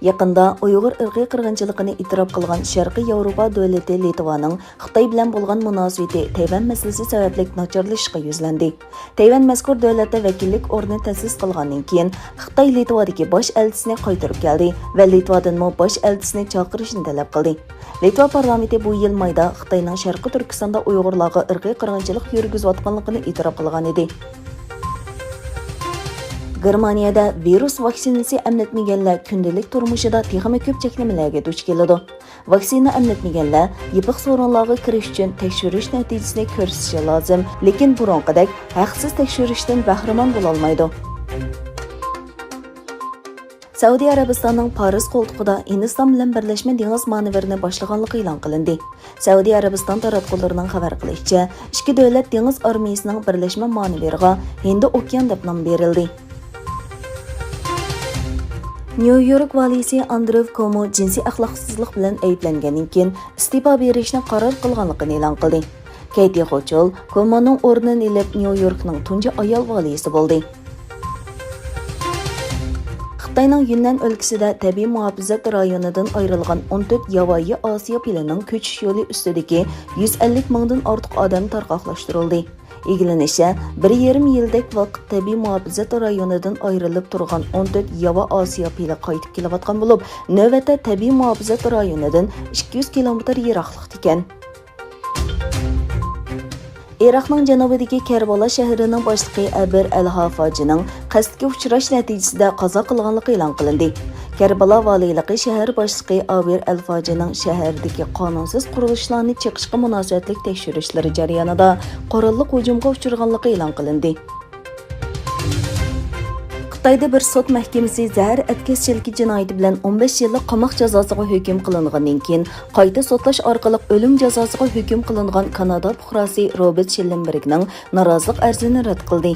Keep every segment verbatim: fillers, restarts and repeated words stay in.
يېقىندا ئۇيغۇر ئىرقىي قىرغىنچىلىقىنى ئېتىراپ قىلغان شەرقىي ياۋروپا دۆلىتى لىتۋانىڭ خىتاي بىلەن بولغان مۇناسىۋىتى تەيۋەن مەسىلىسى سەۋەبلىك ناچارلىشىشقا يۈزلەندى. تەيۋەن مەزكۇر دۆلەتتە ۋەكىللىك ئورنى تەسىس قىلغاندىن كېيىن، خىتاي لىتۋادىكى باش ئەلچىسىنى قايتۇرۇپ كەلدى ۋە لىتۋادىنمۇ باش ئەلچىسىنى چاقىرىشنى تەلەپ قىلدى. لىتۋا پارلامېنتى بۇ يىل مايدا خىتاينىڭ شەرقىي تۈركىستاندا ئۇيغۇرلارغا ئىرقىي قىرغىنچىلىق يۈرگۈزۈۋاتقانلىقىنى ئېتىراپ قىلغان ئىدى. گېرمانىيەدە ۋىرۇس ۋاكسىنىسى ئەملەتمىگەنلەر كۈندىلىك تۇرمۇشىدا تېخىمۇ كۆپ چەكلىمىلەرگە دۇچ كېلىدۇ. ۋاكسىنا ئەملەتمىگەنلەر يېپىق سورۇنلارغا كىرىش ئۈچۈن تەكشۈرۈش نەتىجىسىنى كۆرسىتىشى لازىم، لېكىن بۇرۇنقىدەك ھەقسىز تەكشۈرۈشتىن بەھرىمەن بولالمايدۇ. سەئۇدى ئەرەبىستاننىڭ پارس قولتۇقىدا ھىندىستان بىلەن بىرلەشمە دېڭىز مانېۋىرىنى باشلىغانلىقى ئېلان قىلىندى. سەئۇدى ئەرەبىستان تاراتقۇلىرىنىڭ خەۋەر قىلىشىچە، ئىككى دۆلەت دېڭىز ئارمىيىسىنىڭ بىرلەشمە مانېۋىرىغا ھىندى ئوكيان دەپ نام بېرىلدى. نيۇ يورك ۋالىيسى ئاندرېۋ كومو جىنسىي ئەخلاقسىزلىق بىلەن ئەيىبلەنگەندىن كېيىن، ئىستېپا بېرىشنى قارار قىلغانلىقىنى ئېلان قىلدى. كەيتى خوچول كومونىڭ ئورنىنى ئېلىپ، نيۇ يوركنىڭ تۇنجى ئايال ۋالىيسى بولدى. خىتاينىڭ يۈننەن ئۆلكىسىدە تەبىئىي مۇھاپىزەت رايونىدىن ئايرىلغان ئون تۆت ياۋايى ئاسىيا پىلىنىڭ كۆچۈش يولى ئۈستىدىكى يۈز ئەللىك مىڭدىن ئارتۇق ئادەم تارقاقلاشتۇرۇلدى. ئىگىلىنىشىچە، بىر يېرىم يىلدەك ۋاقىت تەبىئىي مۇھاپىزەت رايونىدىن ئايرىلىپ تۇرغان ئون تۆت ياۋا ئاسىيا پىلى قايتىپ كېلىۋاتقان بولۇپ، نۆۋەتتە تەبىئىي مۇھاپىزەت رايونىدىن ئىككى يۈز كىلومېتىر يىراقلىقتىكەن. ئىراقنىڭ جەنۇبىدىكى كەربالا شەھىرىنىڭ باشلىقى ئەبىر ئەل ھافاجىنىڭ قەستكە ئۇچراش نەتىجىسىدە قازا قىلغانلىقى ئېلان قىلىندى. كەربالا ۋالىيلىقى شەھەر باشلىقى ئابىر ئەل فاجىنىڭ شەھەردىكى قانۇنسىز قۇرۇلۇشلارنى چېقىشقا مۇناسىۋەتلىك تەكشۈرۈشلىرى جەريانىدا قوراللىق ھۇجۇمغا ئۇچرىغانلىقى ئېلان قىلىندى. خىتايدا بىر سوت مەھكىمىسى زەھەر ئەتكەسچىلىكى جىنايىتى بىلەن ئون بەش يىللىق قاماق جازاسىغا ھۆكۈم قىلىنغاندىن كېيىن، قايتا سوتلاش ئارقىلىق ئۆلۈم جازاسىغا ھۆكۈم قىلىنغان كانادا پۇقراسى روبېرت شىللېنبېرگنىڭ نارازىلىق ئەرزىنى رەت قىلدى.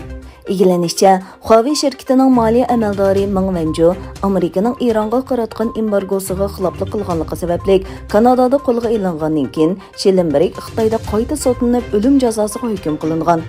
ئىگىلىنىشىچە، خۇاۋېي شىركىتىنىڭ مالىيە ئەمەلدارى مېڭ ۋەنجۇ ئامېرىكىنىڭ ئىرانغا قاراتقان ئېمبارگوسىغا خىلاپلىق قىلغانلىقى سەۋەبلىك، كانادادا قولغا ئېلىنغاندىن كېيىن، شىللېنبېرگ خىتايدا قايتا سوتلىنىپ، ئۆلۈم جازاسىغا ھۆكۈم قىلىنغان.